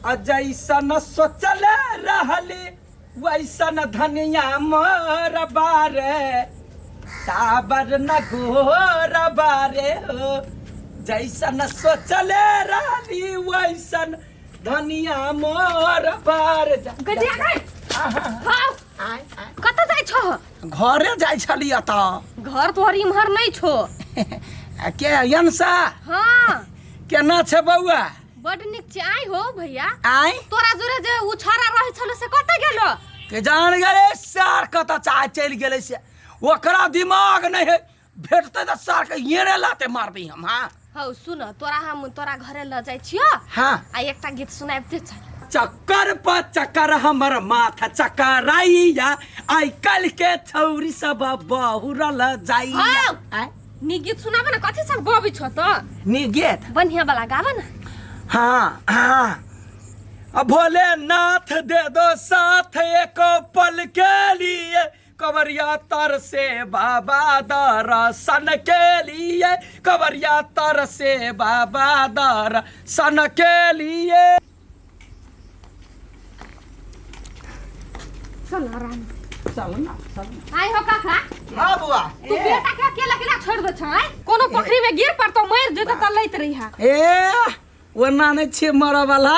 आ जैसन सोचले रहली वैसन धनिया मोर बारे साबर न गोर बारे हो जैसन सोचले रहली वैसन धनिया मोर बारे जा गजिया गई हाँ कतऽ जाइ छह घरे जाइ छलियै तऽ घर तोहर इम्हर नहि छो आ के यनसा हाँ केना छै बौआ बड नीक छै आइ हो भैया आइ तोरा जोरे जे उ छाड़ा रहै छलो से कतऽ गेलो के जान गेलै सार कतऽ चाह चलि गेलै से ओकरा दिमाग नहि है भेटतै तऽ सार के येने लाते मारबै हम हाँ हौ सुन तोरा हम तोरा घरे लऽ जाइ छियो हाँ आ एकटा गीत सुनाबिते चल चक्कर पर चक्कर हमर माथा चकराइया आइ काल्हि के छौरी सब बहुरल जाइया हौ आँय? नीक गीत सुनाब ने कथी सब गबै छौ तऽ नीक गीत बढ़िया वाला गाब ने हाँ हाँ अब भोलेनाथ दे दो साथ एक पल के लिए कवरिया तर से बाबा दर्शन के लिए कवरिया तर से बाबा दर्शन के लिए चल आराम चल ना चल आइ हो काका हाँ बुआ तू बेटा के अकेला अकेला छोड़ दे छै कोनो पोखरी में गिर पड़तो मर जेतो त लैत रहिहा ए ओना नहि छियै मरऽ वाला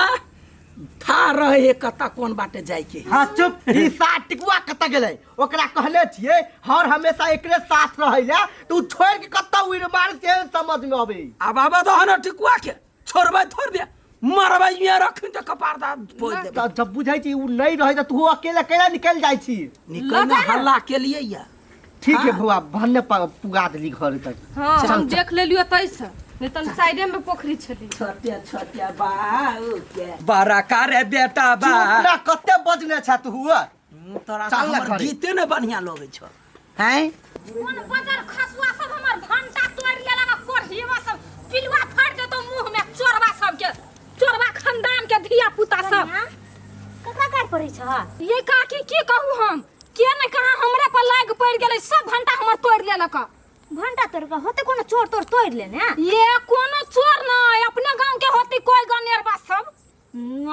था रहे है कतऽ कोन बाटे जाइके हाँ चुप ई साथ टिकुआ कतऽ गेलै ओकरा कहले छियै हर हमेशा एकरे साथ रहैला तऽ उ छोड़ के कतऽ उड़ि मार से समझ में अबै आब आबऽ दह ने टिकुआ के छोड़बै थोड़बे मरबै इहाँ रखी तऽ कपार दा पोइ देबै तऽ जब बुझै छी उ नहि रहै तऽ तू अकेले केना निकलि जाइ छी निकल ने हल्ला के लिए या ठीक है बौआ भन्ने पुगा देली घर तक हाँ हम देख लेलियो तैसे नहीं तऽ साइडे में पोखरी छली छोटे छोटे बाऊ के बड़ा कारे बेटा बा चुप ना कते बजने छ तू हुआ तोरा चल ना हमर घरे। गीते ने बढ़िया लगै छौ हैं कोन बजर खसुआ सब हमर भंटा तोड़ लेलक आ कोढ़ियवा सब पिलुआ फाड़ि देतो मुंह में चोरवा सब के चोरवा खानदान के धिया पुता सब ककरा गारि पड़ै छ ये काकी की कहू हम के ने कहाँ हमरे पर लाग पड़ि गेलै सब भंटा हमर तोड़ लेलक भंटा तोड़ के होते कोनो चोर तोड़ तोड़ लेने ये कोनो चोर नहीं अपने गांव के होती कोई गनेरवा सब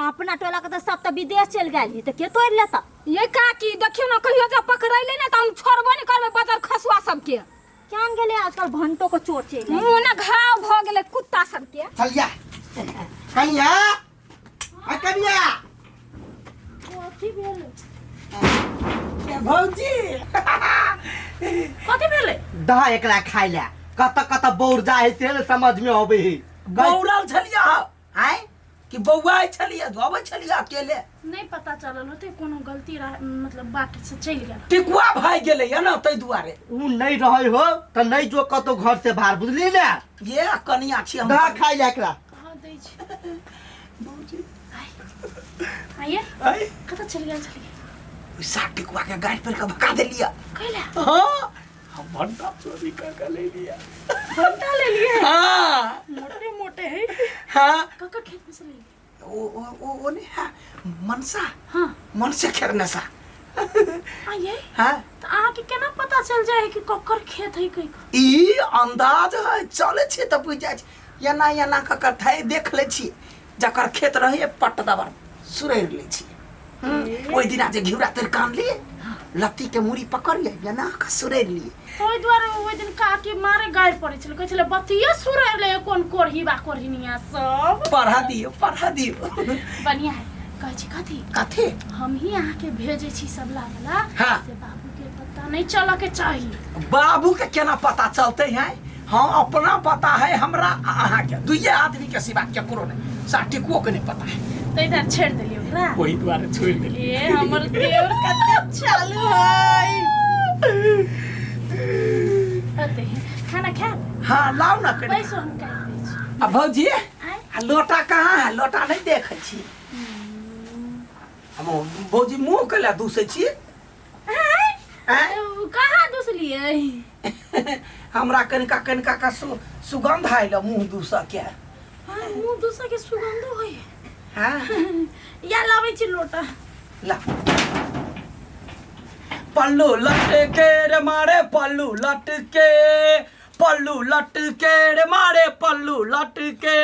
अपना टोला के तऽ सब तऽ विदेश चलि गेल तऽ के तोड़ लेता ये काकी देखियो ना कहियो जब पकड़ैले ना तऽ हम छोड़बो नहीं करबै बजर खसुआ सबके केहन गेलै आजकल भंटो के चोर चलि आयल। मुँह ने घाव भऽ गेलै कुत्ता सबके चलिया कनिया आ कनिया कथी भेल भौजी कथी भेलै दह एकरा खाइ ले कत कत बौर जाइ से ने समझ में अबै है बौरल छलियै आँय कि बौआइ छलियै अबै छलियै अकेले नहि पता चलल होतै कोनो गलती रह मतलब बाट से चलि गेल टिकुआ भागि गेलै या ना ताहि दुआरे उ नहीं रहै हो तऽ नहीं जो कतौ घर से बाहर बुझली ने ये कनिया छी हम दह खाइ ले एकरा हाँ दै छी आइए आँय कतऽ चलि गेल छलियै सा टिकुआ के गाड़ी पर के भगा देलियै कैला हाँ हम भंटा चोरी कर के ले लिया भंटा ले लिए हाँ मोटे मोटे है हाँ ककर खेत में से ले लिए ओ ओ ओ ओ नहीं हाँ मनसा हाँ मनसे खेरने सा आइए हाँ तऽ अहाँके केना पता चल जाए कि ककर खेत है कई ई अंदाज है चले छी तऽ बुझि जाइ छी एना एना कऽ कऽ थै देख लै छी जकर खेत रहै पट दबर सुरैर लै छी ओहि दिना जे घिउरा तोड़ि कऽ आनलियै लत्ती के मुड़ी पकड़ियै एना कऽ सुरैर लियै ओहि दुआरे ओहि दिन काकी मारे गारि पड़ै छलै कहै छलै बतिये सुरैर ले कोन कोढ़ी बा कोढ़िनिया सब पढ़ा दियौ पढ़ा दियौ बढ़िया है कहै छी कथी कथी हम ही अहाँके भेजै छी सब लावला हाँ। से बाबू के पता नहीं चलऽ के चाही बाबू के केना पता चलते हैं हाँ अपना पता है हमरा आ अहाँके दुइये आदमी के सिवा केकरो नहीं साटिकुओ के नहीं पता है ताहि दुआरे छोड़ि देलियै ओकरा ओही दुआरे छोड़ि देलियै ए हमर देवर कते चालू है होते खाना खायब हाँ लाउ ना कनि पैसो हम काटि दै छी आ भौजी आँय? आ लोटा कहाँ है लोटा नहीं देखै छी हम भौजी मुँह के लए दूसै छी आँय? कहाँ दुसलियै हमरा कनिका कनिका का सुगंध आयल मुँह दूसऽ के हाँ, मुँह दूसऽ के सुगंधो होइए हाँ या लाबै छी लोटा ला पल्लू लटके रे मारे पल्लू लटके पल्लू लटके रे मारे पल्लू लटके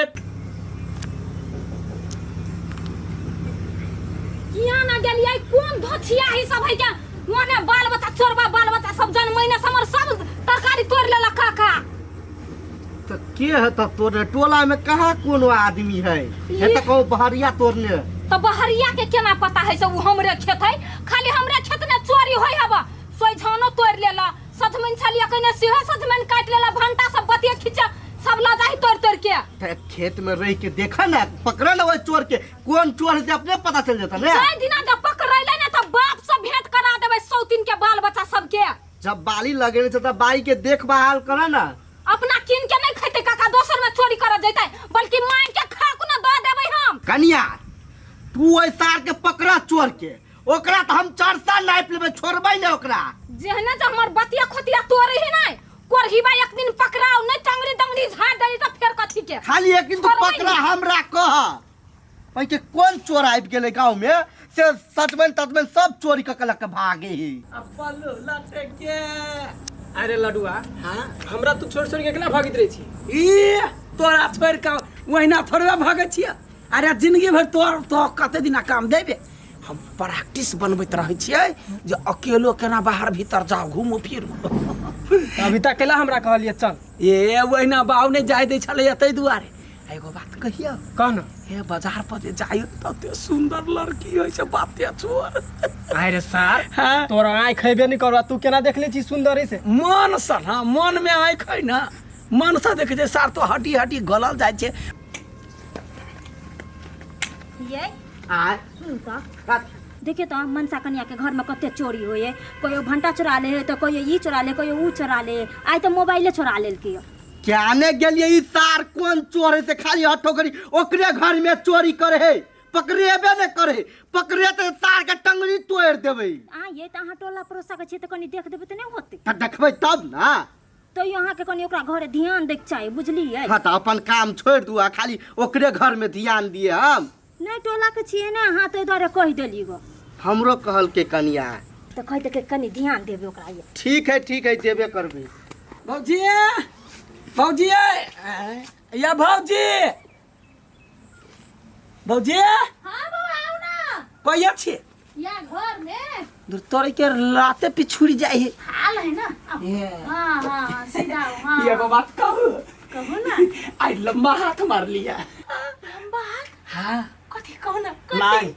किया ना गेलियै कोन धोछिया ही सब है के ओने बाल बच्चा चोरबा बाल बच्चा सब जनमैने से हमर सब तरकारी तोड़ लेलक काका। तो के है तब तोड़ने? टोला में कहाँ कोनो आदमी है? है तो कहूँ बहरिया तोड़ने। तो बहरिया के केना पता है से उ हमरे खेत है? खाली हमरे खेत में चोरी होय हबा। सोइझानो तोड़ लेला, सजमनि छलिया कने सेहो सजमनि काटि लेला, भंटा सब बतिया खींचा सब ल जाही तोड़ तोड़ के। ते खेत में रह के देखा ना, पकड़ा ना वही चोर के, कौन चोर है से अपने पता चल जाता ना। जाहि दिना जब पकड़ैले ना त बाप से भेंट करा देबै सौतीन के बाल बच्चा सबके। जब बाली लगे तब बाई के देखभाल करा ना। अपना कीन के नहीं खेते काका, दोसर में चोरी कर जैते, बल्कि मांग के खाक न दऽ देबै हम। कनिया तू ओइ सार के पकड़ा चोर के, ओकरा तो हम 4 साल नापि लेबै, छोड़बै ने ओकरा। जेहने जे हमर बतिया खोतिया तोड़े ही नहीं, कोरहिबा एक दिन पकड़ाओ नहीं टंगड़ी दंगड़ी झाड़ देली त फेर कथी के। खाली एक दिन तू छोड़बै पकड़ा नहीं। हमरा कह के कौन चोर आबि गेलै गाँव में से सजमनि तजमनि सब चोरी कऽ के लऽ के भागे ही। पल्लू लटके। अरे लडुआ, हाँ हमरा तू छोड़ छोड़ के केना भागैत रहै छी? ई तोरा छोड़ के ओहिना थोड़बे भागै छियै। अरे जिंदगी भरि तोर तो कते दिना काम देबे। हम प्रैक्टिस बनबैत रहै छियै जे अकेलो केना बाहर भीतर जाउ घूमू फिरू। अभी तक अकेला हमरा कहलियै चल। ए ओहिना बाउ नहि जाय दै छलैया ताहि दुआरे। एगो बात कहियौ? कह न। हे बाजार पर जे जाइयो तते सुंदर लड़की होइ छै, बाते छोड़। आय रे सार, हाँ? तोरा आँखि खैबे नहीं करबा, तू केना देख ले छी सुंदर से? मन से ना, मन में आँखि है ना, मन से देखे छै सार तो हटी हटी गलल जाइ छै। ये आय सुन त देखियो त मनसा कन्या के घर में कते चोरी होए, कोई भंटा चोरा ले तो कोई ई चोरा ले, कोई ऊ चोरा ले, आइ त मोबाइले चोरा लेलकै। क्या ने गेलिए ई सार कौन चोर है से खाली हठो करी ओकरे घर में चोरी करे है, पकड़ेबे ने करे, पकड़े त सार के टंगड़ी तोड़ देबै। आ ये त अहाँ टोला पड़ोसा के छी त कनी देख देबै त नहीं होतै? त देखबै तब ना। तो अहाँ के कनी ओकरा घरे ध्यान दैके चाही, बुझलियै? हाँ त अपन काम छोड़ दू आ खाली ओकरे घर में ध्यान दिए हम। नहीं टोला के छियै ने अहाँ, ताहि दुआरे कहि देली गो। हमरो कहल के कनिया त कहि देलकै कनी ध्यान देबै ओकरा। ये ठीक है, ठीक है, देबे करबै। भौजी, भौजी, या भौजी, भौजी। हाँ बौआ आउ ना। कहिया छी? या घर में। दूर तोरे के राते पिछुड़ी जाई है। हाल है ना। हाँ हाँ सीधा आओ, हाँ। एगो बात कहू? कहू ना। आई लंबा हाथ मार लिया। लंबा हाथ? हाँ। कथी कहू ना, कथी? नहीं,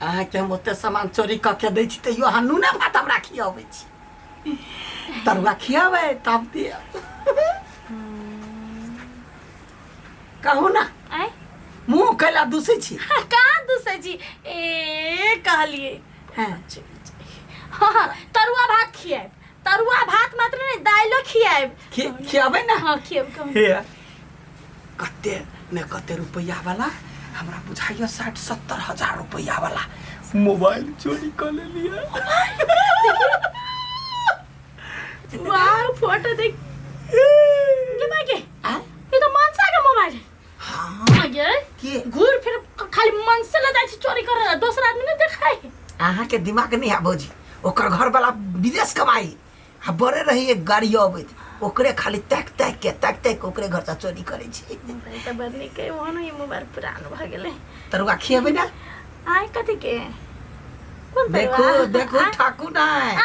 अहाँ के हम ओते सामान चोरी कऽ के दै छी तैयो अहाँ नूने भात हमरा खियाबै छी, तरुआ खियाबै तब दिअ। कहू ना। आय? मुँह कैला दूसै छी? कहाँ दूसै छी? ए कहलिए। हाँ। हाँ, तरुआ भात खियाब, तरुआ भात मात्र नहीं दाइलो खियाब। खियाबै ना? हाँ खियाब। कहू। हे कते ने कते रुपैया वाला हमरा बुझाइया 60-70 हजार रुपैया वाला मोबाइल चोरी कऽ लेलियै। वाह फोटो देख के भाई के। ये तो मनसा के मोबाइल है। हाँ। आगे के? घूर फिर खाली मन से ले जाय छी चोरी करे, दोसर आदमी नहीं देखाय। अहाँ के दिमाग नहीं है भौजी, ओकर घर वाला विदेश कमाई आ बड़े रही एक गाड़ी अबैत, ओकरे खाली ताक ताक के ताक ताक के ओकरे घर से चोरी करे छी। मोबाइल त बड़ नीक है, ओहनो ई मोबाइल पुरान भ गेलै। तरुआ खिएबै ना? आय कथी के? कोन देखो तरुआ? देखो आय? ठाकुर नाय।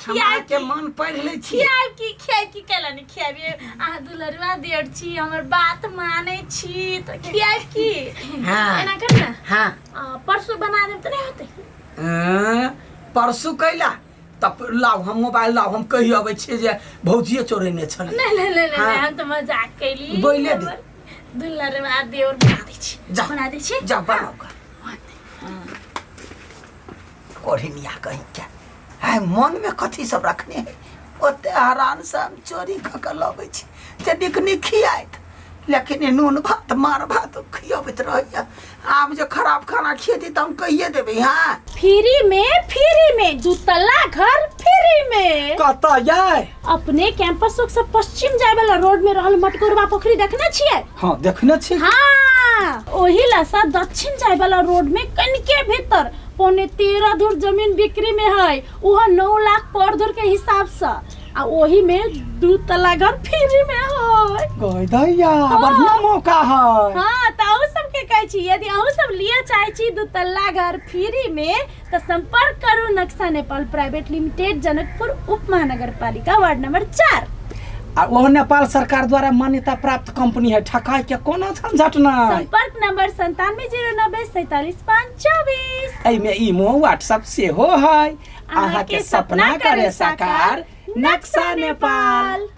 खियाब हमरा के की? मन पढ़ ले छी। खियाब की, खियाब की कैला नहीं खियाब? अहाँ दुलरुआ देर छी, हमर बात मानै छी त खियाब की? हाँ। एना कर ना। हाँ। परसों बना देब त नहीं होतै? परसों कैला? तब लाउ हम मोबाइल लाउ, हम कहि अबै छियै जे भौजिए चोरेने छलै। नहीं, नहीं, नहीं, नहीं, हाँ। हम त मजाक कैली। बोले दे। हमर दुलरुआ देवर बना दै छी। जा। बना दै छी। जा बनाउ गा। कोढ़िनिया कहीं क्या है मन में कथी सब रखने है, ओते हरान से हम चोरी कऽ के लबै छी जे नीक नीक खियाइत, लेकिन ई नून भात मार भात खियाबैत रहैया। आब जे खराब खाना खियेतै तऽ हम कहिए देबै। हाँ फ्री में दुतल्ला घर फ्री में। कतऽ जाय? अपने कैंपस से पश्चिम जाय वाला रोड में रहल मटकोरबा पोखरी देखने छियै? हाँ देखने छी। हाँ ओही लसा दक्षिण जाय वाला रोड में कनिके भीतर 13.75 धुर जमीन बिक्री में है, वह 9 लाख पर धुर के हिसाब से, आ ओही में 2 तल्ला घर फ्री में है। कह दैया बढ़िया मौका है। हाँ तो सबके सकै छी। यदि अहूँ सब लिअ चाहै छी दुतल्ला घर फ्री में तऽ संपर्क करू नक्शा नेपाल प्राइवेट लिमिटेड, जनकपुर उप महानगरपालिका, वार्ड नंबर 4। आ ओहो नेपाल सरकार द्वारा मान्यता प्राप्त कंपनी है, ठकाई के कोनो झंझट नहीं। संपर्क नंबर 97 090 47 5 24। एहिमे ईमो व्हाट्सएप सेहो है। अहाँ के सपना करे साकार नक्शा नेपाल।